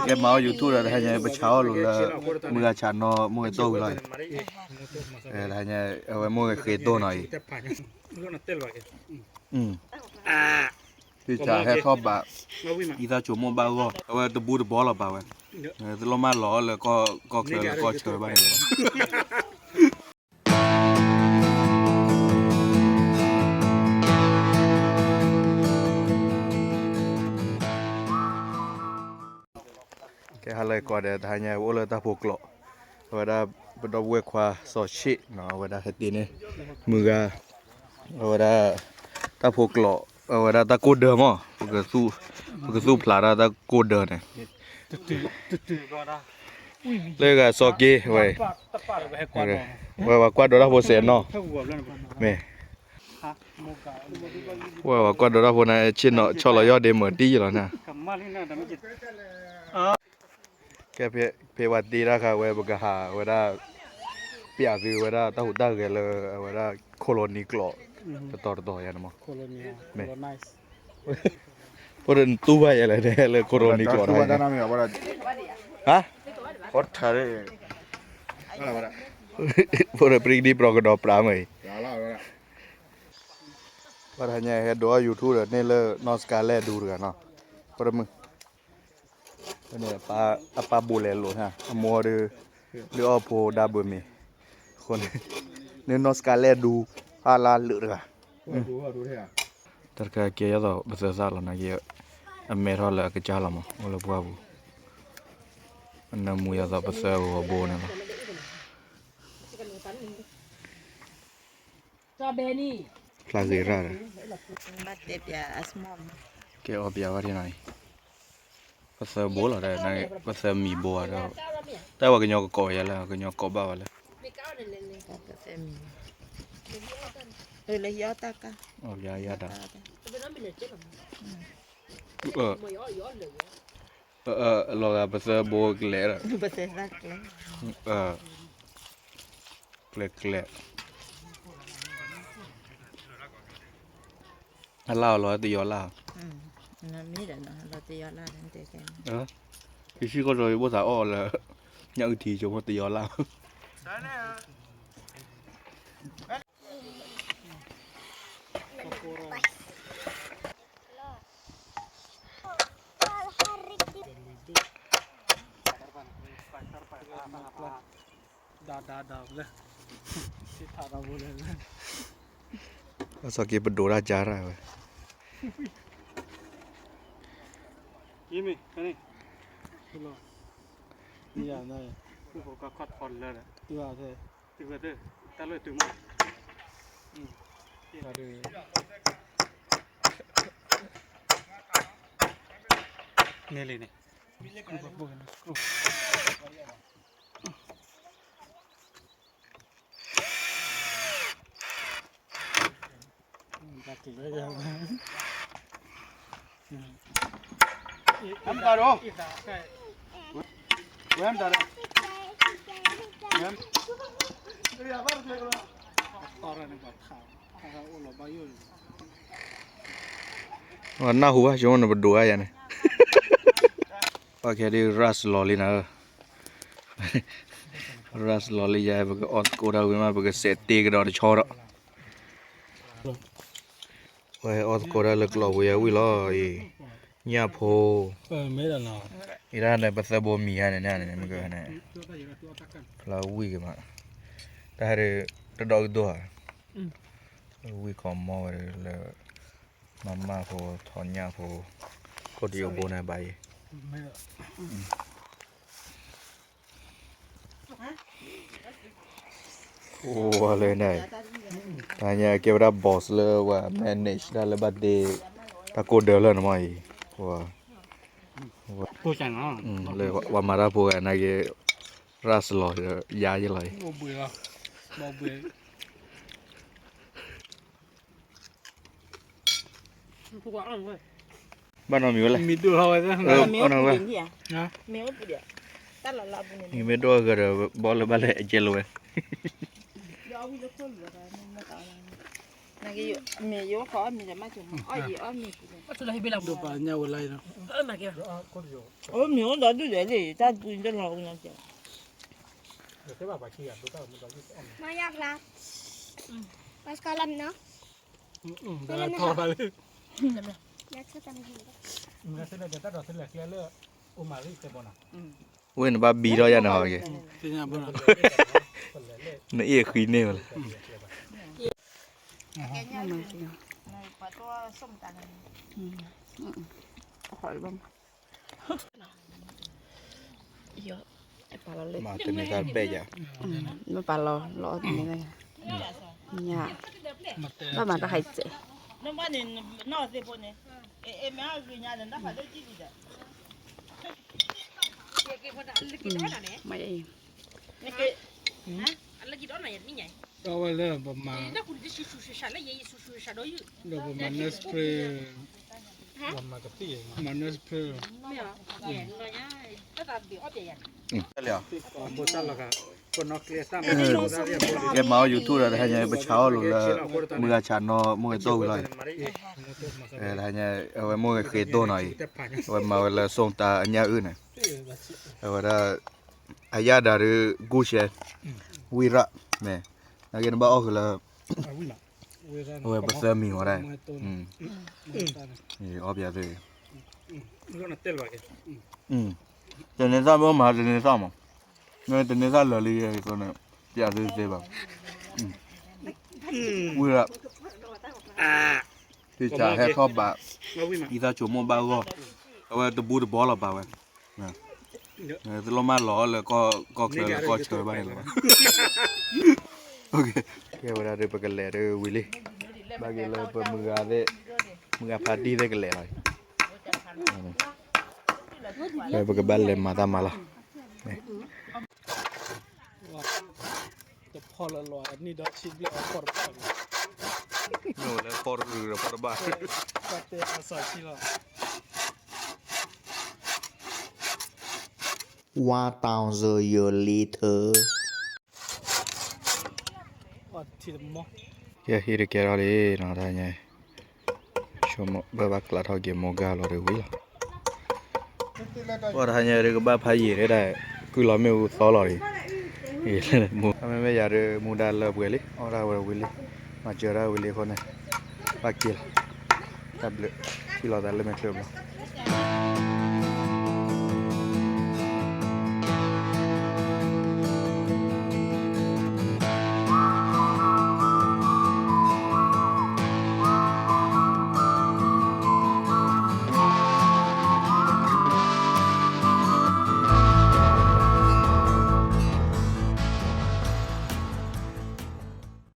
ကဲမၤအီၣ် YouTube ဒီး တဟါညါ ပဆါအီၣ်လိာ်လၢ မုၢ်ဂၤဆါနီၢ် မုၢ်ဂၤတီၢ်ဝံၤလီၤအံၤ, တဟါညါ အဝဲမုၢ်ဂၤဃ့တိၢ်နီၤအံၤ, ဖံဆါဟဲထီၣ်ဘး, အံသၣ်ဆိမိၣ်ဘၣ်ဂီၢ် အဝဲတဘူတဘီလီၤဘၣ်ဝဲ, တလီၢ်မၢလီၤလၢကီၢ်ချၢလၢကီၢ်ဆၢဘၣ်န့ၣ်လီၤ. ကဲ ဟါလၢကိးဂၤဒဲး တဟါညါ ပအိၣ်လၢတၢ်ဖိကျိး, အဝဲဒၣ် ပဒီပုၢ်ဝဲၢ်ခွါစီၤဆ့ၣ်နီၤ အဝဲဒၣ်ဟဲတ့ၢ်န့ၢ် မုၢ်ဂၤ, အဝဲဒၣ် တၢ်ဖိကျိး, အဝဲဒၣ်တၢ်ကိၢ်ဒၢမး, ပကသူၣ်ဖျးဒၣ်တၢ်ကိၢ်ဒၢန့ၣ် လၢဂၤစီၤက့ၤဝဲ, ဝဲပှၤကွၢ်ဒိးတၢ်ဖိစဲးနီၤ, မ့ၢ် ဝဲပှၤကွၢ်ဒိးတၢ်ဖိန့ၣ် ဆ့ၣ်နီၤ ဆီၣ်လီၤယီၢ်ဒ့မုၢ်တံၢ်လီၤန့ၣ်, ကဲ ဖဲပှၤတ့တၢ်ခါဝဲ ပကဟးဝဲဒၣ် ပျးသုဝဲဒၣ်တၢ်ဟူးတၢ်ဂဲၤလၢအဝဲဒၣ် ခိၣ်လိနံၤကျိး တတီၤတတီၤယါန့ၣ်မး, မ့ၢ် ဖိဒိၣ်နတူၢ်ဘၣ်ယဲလဲၣ် လၢခိၣ်လိနံၤကျိးတၢ်, ဟါ, ဖိဒိၣ်ပြံကဒံပြီကဒီးပြးမ့ၢ်အံၤ, ပှၤတဟါညါဟဲဒိးအီၣ် YouTube ဒီးန့ၢ်လၢနီၢ်စကါလဲၣ်ဒူတဂၤနီၤ, ဖိဒိၣ်မုၣ် အပၢ်ဘိးလဲၤလိာ်န့ၣ် အမိၢ်ဒီး ဒုးအီၣ်ဖိဒါဘၢမံၤ, အဃိန့ၣ် န့ၢ်နီၢ်စကါလဲၣ်ဒူ ဖးလါလၢာ်တဂၤ, တၢ်တခါကဲယသိးပသၢသၣ်လီၤနာ်က့, အမဲထီၣ်လၢအကစၢ်လီၤမး အိၣ်လၢပှၢ်ပူၤ, အနၢမူယသိးပသၢဂီၤဘိန့ၣ်လီၤ. ဖျါဂ့ၤရၣ်ဒီး ကဲအီၣ်ပျးဝဲဒၣ်နီၤအံၤ, ပသၢဘိလီၤဒီး ပသၢမံၤဘိဒီး, တၢ်ဝဲကညီကကိးယဲလၢ ကညီကိးဘၣ်ဝဲလၢ အီၣ်ပျးယဲဒၣ်, လီၤဂာ်ပသၢဘိကလဲၤဒီး, ကျဲကျဲ အလၢ်အီၤလီၤတယီၤလၢ်, ယဆံၣ်ကီၢ်ဒီးယဘိၣ်သးအီၣ်လၢ ညၣ်အုၣ်ထံဆိကမိၣ်တယီၤလၢ်. အစီၤက့ၤပဒိးတၢ်ကၢ်ရၣ်ဝဲ, န့ၣ်လံန့ၣ် နၢ်ဟူဘၣ် ဆိကမိၣ်နပဒိးအါယၤန့ၣ်, ပှၤခဲဒုး rush လီၤလံနၤဧၢ, rush လီၤလံယၤ ပကအီၣ်သကိးတၢ်ဝံၤမး ပကစဲးတ့ကဒီးတဆီဒီး, ပှၤဟဲအီၣ်သကိးတၢ်လၢကျိးပူၤယၤဝံၤလီၤအံၤ, ညၣ်ဖိ, အံၤဒၣ်န့ၣ် ပသၢဘိမံၤဧါန့ၣ်န့ၣ် မ့ၢ်ကန့ၣ်, ဖျါဝံၣ်က့ၤမး, တၢ်ဟဲဒုး တဒီးကဒိၣ်ဧါ, ဝံၣ်ခီမီဝဲဒၣ်လၢ မၤမၢ်ဖိ ထီၣ်ညၣ်ဖိ, ခိၣ်တယိာ်ဘိန့ၣ်ဘၣ်အံၤ အိၣ်ဝဲလၢန့ၣ်, တဟါညါကဲဝဲဒၣ် boss လၢပှၤ manage ဒၣ်လၢဘၣ်တ့ တၢ်ကိၢ်ဒၢလၢန့ၣ်မးအံၤ, လၢပှၤမၤတၢ်ဖိဂၤနာ်က့ rush လီၤ ယါယလီၤအံၤ ဘၣ်နီတမံၤဝဲလဲၣ်, မ့ၢ်ဒိၣ်ထီၣ်ဝဲ, မ့ၢ်အိၣ်ပူၤဒံး, မ့ၢ်ဒိၣ်အဂၤဒီး ဘီလၢဘၣ်လဲၣ်အကဲလိာ်ဝဲ, ဒီးအဝံၤလၢခိၣ်လီၤဒီး မ့ၢ်မ့ၢ်တၢ်အီၣ်လၢန့ၣ်, မ့ၢ်ယိခီအီၣ်မ့ၤဒီးမးဆိမး အီၣ်အံၤအီၣ်မ့ၤပူၤန့ၣ် ဒိၣ်ပာ်ညါဝဲလၢအံၤနီၤ အိၣ်မ့ၤအိၣ်ဒီးဒုၣ်ဒဲးလံ တၢ်ဒုၣ်တလီၤဝဲနီၤကဲ မၤယါဖျါ ပှၤစကလမ်နီၤ ထီၣ်ဖျါလံ ဝဲနဘၣ်ဘံထီၣ်ယၤန့ၣ်ဟီက့ၤ နအ့ၣ်ဃံန့ၢ်ဝဲလၢ မၤတန့ၢ်တၢ်ဘဲၣ်ယၤ မ့ၢ်ပာ်လီၤလီၤအီၣ်တန့ၢ်တၢ်ယၤ ညါ ဘၣ်မၤတၢ်ဟဲစဲး မၤအံၤ အဝဲလၢပမၤ ဒီးပမၤ nurse prayer မၤ nurse prayer ကဲမၤအီၣ် YouTube ဒီးတဟါညါ ပဆါအီၣ်လိာ်လၢ မုၢ်ဂၤဆါနီၤ မိၢ်ဂ့ၤဒိၣ်ဝံၤလီၤအံၤ တဟါညါ အဝဲမိၢ်ဂ့ၤဃ့ဒိၣ်နီၤအံၤ အဝဲမၤဝဲလၢ ส้มตำ အညၣ်အုၣ်န့ၣ် အဝဲဒၣ် အယၣ်ဒၣ်ဒုး ကူရှဲ ဝံရၣ် မ့ၢ် နာ်က့နဘၣ်အီၣ်ဃုာ်လၢ အဝဲပသၢမံၤဝဲဒၣ် အီၣ်ပျးသ့ၣ် တန့ၢ်သၣ်မ့ၢ်မၤတန့ၢ်သၣ်မး မ့ၢ်တန့ၢ်သၣ်လၢမၤတန့ၢ်သၣ်မး မ့ၢ်တန့ၢ်သၣ်လၢာ်လံ ဝံရၣ် ဖံဆးဟဲထီၣ်ဘး အံသၣ်ဆိကမိၣ်ဘၣ်ဂီၢ် အဝဲတဘူတဘီလီၤဘၣ်ဝဲ တလိၣ်မၢလီၤလၢကီၢ်ချၢလၢကီၢ်ဆၢဘၣ်န့ၣ်လီၤ ကဲဝဲဒၣ်ဒီးပကလဲၤဒီးဝံၤလံ ဘၣ်က့ၤလၢပမုၢ်ဂၤသ့ၣ် မုၢ်ဂၤဖါတံၢ်သ့ၣ်ကလဲၤလီၤ ပကဘၣ်လဲၤမၤတၢ်မၤလီၤ တဖီလၢလီၤနံၣ်ဒီဆံဘျဲၣ်အဖီတဘၣ်လီၤ မ့ၢ်ဝဲလၢဖီတရူးဒီးဖီတဘၣ် တၢ်တဲအစၢ်ဆံလီၤ One thousand years later ကဲဟံၣ်တကဲထီၣ်လံနီၤ တဟါညါ ဆိကမိၣ်ဘၣ်ဘၣ်ကျးထီၣ်က့ၤမိၢ်ဂၤလီၤဒီးဝံၤလီၤ ပှၤတဟါညါဒုးကဘၣ်ဖးယံာ်ဒၣ် ကုၢ်လီၤမ့ၣ်အူသီလီၤဒံး မ့မ့ၢ်ယၤဒုးမူဒါလၢပှဲၤလံ အီၣ်ဒၣ်ဝဲဝံၤလံ မၤစၢၤဒၣ်ဝံၤလံအဃိန့ၣ် ဘၣ်က့ၤလီၤ တၢ်ဘျုး ထံၣ်လိာ်သးလၢမဲာ်ချၢဘျီ